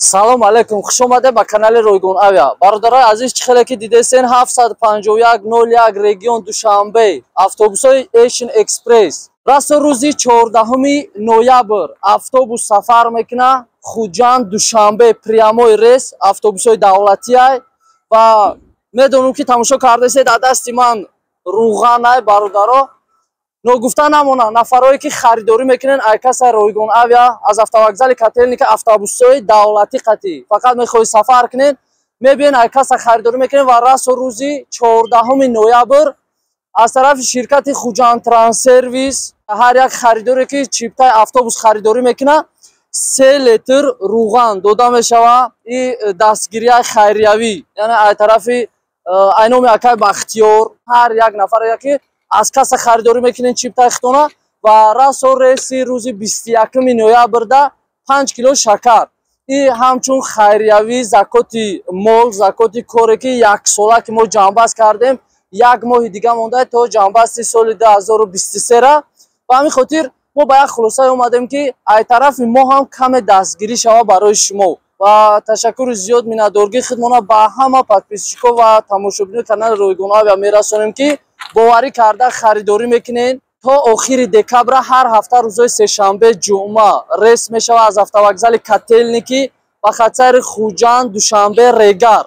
Салом алейкум, хуш омадед ба канали Ройгон Авиа. Бародарои азиз, чӣ хеле ки дидесен, 751 01 регион Душанбе, автобусҳои Asian Express. Расо рӯзи 14 ноябр автобус сафар мекунад Хуҷанд Душанбе, прямой рейс, автобусҳои давлатиай. Ва медонам, ки тамошо кардесед, аз дасти ман руғанай, бародаро. Ногуфта намонад, нафарое ки харидорӣ мекунен ай кассаи Ройгон Авиа аз автовокзали Котельники, автобусҳои давлатӣ қатӣ фақат мехоҳӣ сафар кунен, мебиен, ай касса харидорӣ мекунен. Ва расо рӯзи 14 ноябр аз тарафи ширкати Хуҷанд Транссервис ҳар як харидоре ки чиптаи автобус харидорӣ мекунад, 3 литр руған дода мешавад. И дастгирияи хайриявӣ, яъне ай тарафи ай номи акай Бахтиёр, ҳар як нафаре ки аз касса харидорӣ мекунен чиптаи хитона. Ва расо рейси рӯзи 21 ноябрда 5 кило шакар, и ҳамчун хайриявӣ, закоти мол, закоти коре ки яксола ки мо ҷамъбаст кардем, як моҳи дига монда то ҷамъбасти соли 2023-ра. Ба ҳамин хотир мо ба як хулосае омадем, ки ай тарафи мо ҳам каме дастгирӣ шавад барои шумо. Ва ташаккури зиёд, миннатдоргии худмона ба ҳама подписчикҳо ва тамошобинои канали Ройгон Авиа мерасонем, ки боварӣ карда харидорӣ мекунен. То охири декабра ҳар ҳафта рӯзҳои сешанбе, ҷумъа рейс мешавад аз автовокзали Котельники ба хатсайри Хуҷанд Душанбе Регар.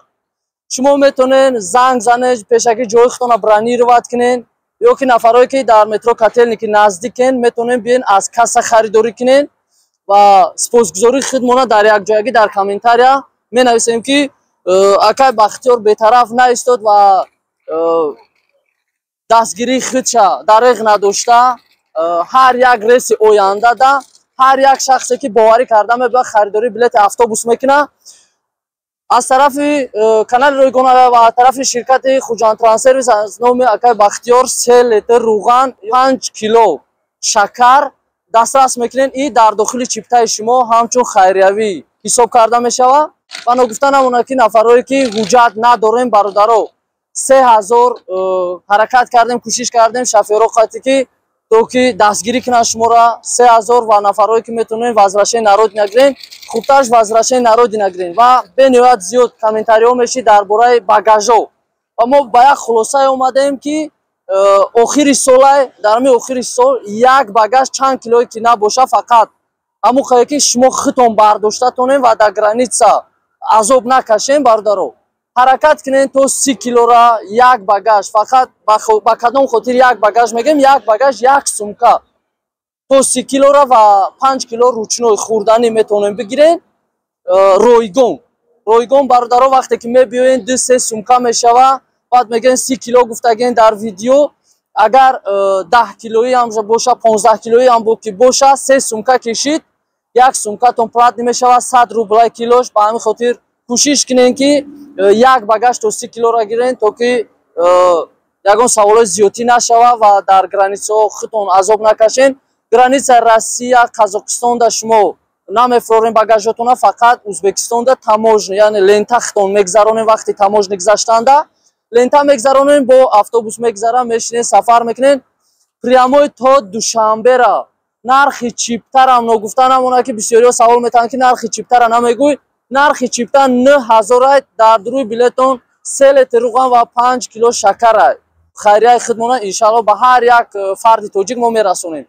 Шумо метавонед занг занед, пешакӣ ҷои худтона бронировать кунед, ё ки нафарое ки дар метро Котельники наздикен, метавонед биен, аз касса харидорӣ кунед. Ва сипосгузории худмона дар якҷоягӣ дар комментария менависем, ки акай Бахтиёр бетараф наистод ва дастгирии худша дареғ надошта, ҳар як рейси ояндада ҳар як шахсе ки боварӣ карда мебояд, харидории билети автобус мекунад, аз тарафи канали Ройгон ва аз тарафи ширкати Хуҷанд Транссервис аз номи акай Бахтиёр 3 литр руған, 5 кило шакар дастрас мекунед. И дар дохили чиптаи шумо ҳамчун хайриявӣ ҳисоб карда мешавад. Ва ногуфта намонад, ки нафарое ки ҳуҷҷат надорем, бародаро, 3000 ҳаракат кардем, кӯшиш кардем шофёро қати, ки то ки дастгирӣ кунанд шуморо, 3000. Ва нафарое ки метавонед возвращение на родина гирен, хубтараш возвращение на родина гирен. Ва бениҳоят зиёд комментариҳо мешид дар бораи багажо. Ва мо ба як хулосае омадем, ки охири солай, дар ҳамин охири сол як багаж чанд килое ки набоша, фақат ҳамон қае ки шумо худтон бардошта тонем ва дар граница азоб накашем. Бародаро, ҳаракат кунем то 30 килора як багаж. Фақат ба кадом хотир як багаж мегӯем? Як багаж, як сумка то 30 килора ва 5 кило ручной хӯрданӣ метавонем бигирем ройгон. Ройгон, бародаро, вақте ки мебиёен, ду се сумка мешава. Баъд мегӯен, 30 кило гуфтагем дар видео. Агар 10 килоӣ ҳам боша, 15 килоӣ ҳам ки боша, се сумка кишид, як сумкатон платный мешавад, 100 рублай килош. Ба ҳамин хотир кӯшиш кунем, ки як багаж то 30 килора гирен, то ки ягон саволои зиёдтӣ нашава ва дар границаҳо худтон азоб накашен. Границаи Россия, Қазоқистонда шумо намефурорем багажотона, фақат Узбекистонда таможня, яъне лента худтон мегзаронем. Вақти таможня гузаштанда лента мегзаронем, бо автобус мегзара, мешинен, сафар мекунен прямой то Душанбера. Нархи чиптарам ногуфта намонад, ки бисёриҳо савол метаҳанд, ки нархи чиптара намегӯй. Нархи чипта 9000-ай, дар дуруи билетон 3 литр руған ва 5 кило шакарай. Хайрияи худмона иншалло ба ҳар як фарди тоҷик мо мерасонем.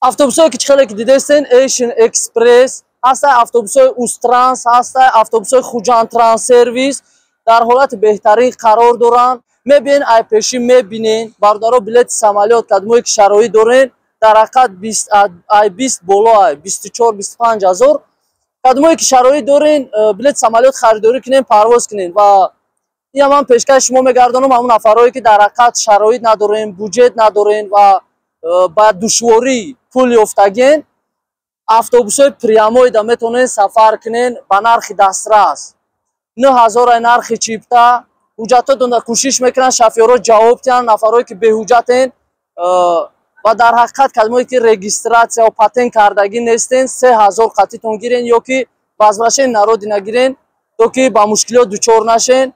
Автобусҳое ки чихеле ки дидестен, Asian Express ҳастай, автобусҳои Устранс ҳастай, автобусҳои Хуҷанд Транссервис дар ҳолати беҳтарин қарор доранд. Мебиен, ай пешӣ мебинен, бародаро. Билети самолёт, кадмое ки шароит дорен, дар ҳақиқат ай 20 боло, ай 24-25 ҳазор. Кадмое ки шароит дорен, билети самолёт харидорӣ кунен, парвоз кунен. Ва ина ман пешкаши шумо мегардонам. Ҳамон нафарое ки дар ҳақиқат шароит надорен, буҷет надорен ва ба душворӣ пул ёфтаген, автобусҳои прямойда метавонен сафар кунен ба нархи дастрас, 9000-ай нархи чипта. Ҳуҷҷатотонда кӯшиш мекунанд шофёрҳо ҷавоб диҳанд, нафарое ки беҳуҷҷатен. Ва дар ҳақиқат кадмое ки регистрация ва патент кардагӣ нестен, 3000 қатитон гирен ё ки возвращение на родина гирен, то ки ба мушкилиёт дучор нашен.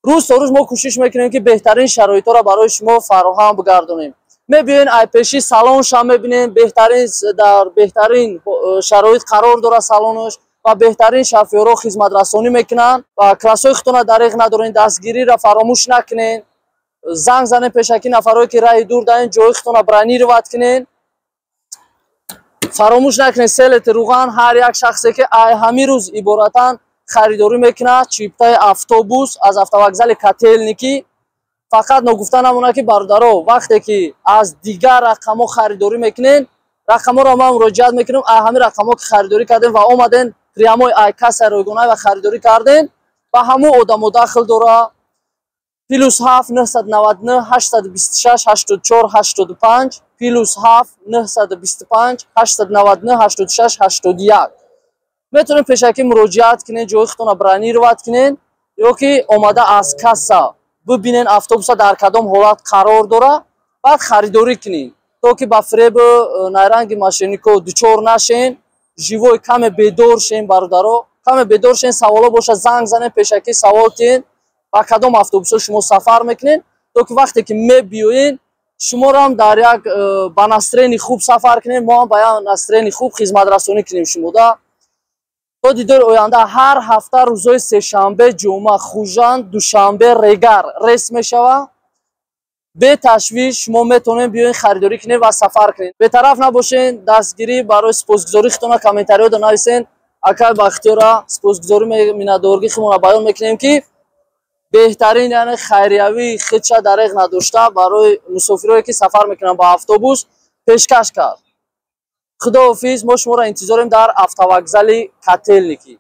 Рӯз то рӯз мо кӯшиш мекунем, ки беҳтарин шароитҳоро барои шумо фароҳам бигардонем. Мебиёен, ай пеши салонша мебинем, беҳтарин, дар беҳтарин шароит қарор дорад салонош. Ва беҳтарин шофёрҳо хизматрасонӣ мекунанд ва классҳои худтона дареғ надорен, дастгириро фаромӯш накунен, занг занен пешакӣ. Нафарое ки раҳи дур даен, ҷои худтона бронировать кунен. Фаромӯш накунед, 3 литр руған ҳар як шахсе ки ай ҳамин рӯз иборатан харидорӣ мекунад чиптаи автобус аз автовокзали Котельники. Фақат ногуфта намонад, ки бародаро, вақте ки аз дигар рақамҳо харидорӣ мекунен, рақамҳоро ман муроҷиат мекунам. Ай ҳамин рақамҳо ки харидорӣ кардем ва омаден прямой ай касса ройгона ва харидорӣ карден, ба ҳамон одамо дахл дора. +7 999 826 84 85, +7 925 899 86 81. Метавонед пешакӣ муроҷиат кунед, ҷои худтонро бронировать кунед ё ки омада аз касса бибинен автобуса дар кадом ҳолат қарор дора, баъд харидорӣ кунед, то ки ба фиребу найранги мошеннико дучор нашен. Живой каме бедор шен, бародаро, каме бедор шен. Саволо боша, занг занен, пешакӣ савол тиҳен, ба кадом автобусҳо шумо сафар мекунед, то ки вақте ки мебиёен, шуморо дар як ба настроение хуб сафар кунем, мо ҳам ба як настроение хуб хизматрасонӣ кунем шумода. То дидори оянда. Ҳар ҳафта рӯзҳои сешанбе, ҷумъа Хужанд, Душанбе, Регар рейс мешава. Беташвиш шумо метавонед биёед, харидорӣ кунед ва сафар кунед. Бетараф набошед. Дастгирӣ барои сипосгузорӣ худтона комментариёда нависен. Акай Бахтиёра сипосгузорӣ, миннатдоргӣ худмонро баён мекунем, ки беҳтарин, яъне хайриявии худша дареғ надошта, барои мусофирое ки сафар мекунанд ба автобус, пешкаш кард. Худоҳофиз, мо шуморо интизорем дар автовокзали Котельники.